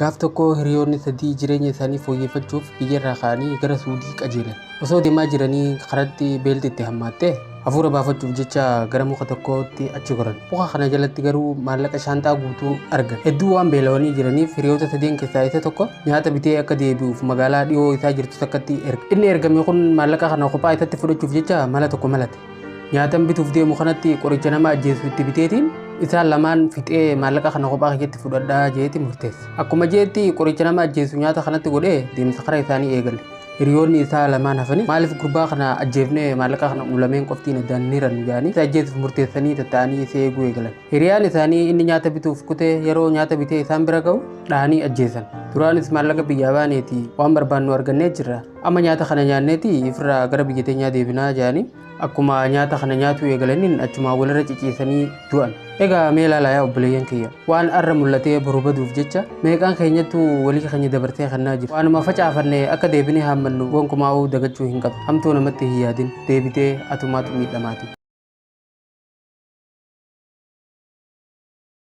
Gaaf tokko hiriyoonni sadii jireenya isaanii fooyyeffachuuf biyyarraa ka'anii gara Suudii qajeelan. Osoo deemaa jiranii karatti beelti itti hammaattee hafuura baafachuuf jecha gara muka tokkootti achi goran. Muka kana jalatti garuu maallaqa shaanxaa guutuu argan. Hedduu waan beelawanii jiraniif hiriyoota sadeen keessaa isa tokko nyaata bitee akka deebi'uuf magaalaa dhiyoo isaa jirtu takkatti erga. Inni ergame kun maallaqa kana kophaa isatti fudhachuuf jecha mala tokko malate. Nyaatan bituuf deemu kanatti qoricha nama ajjeesu itti biteetiin isaan lamaan fixee maallaqa kana kophaa keessatti fudhadhaa jeeti murteesse. Akkuma jeetti qoricha nama ajjeesu nyaata kanatti godhee deemsa karaa isaanii eegale. Hiriyoonni isaa lamaan hafanii maaliif gurbaa kana ajjeefnee maallaqa kana lameen qoftiin addaan ni rannu jedhanii isa ajjeesuuf murteessanii tatta'anii isa eeguu eegalan. Hiriyaan isaanii inni nyaata bituuf kutee yeroo nyaata bitee isaan bira ga'u dhahanii ajjeesan. Duraanis maallaqa biyyaa baaneeti waan barbaannu argannee jirra. Amma nyaata kana nyaanneeti ifirraa gara biyya teenyaa deebinaa jedhanii akkuma nyaata kana nyaatuu eegalaniin achumaa walirra ciciisanii du'an. Egaa mee ilaalaa yaa obboleeyyan kiyya. Waan arra mul'atee boru baduuf jecha meeqaan keenyattu walii keenya dabarsee kennaa jira. Waanuma facaafanne akka deebinee haammannu gonkumaa'uu dagachuu hin qabnu. Hamtuu namatti hin yaadin deebitee atumaatu miidhamaati.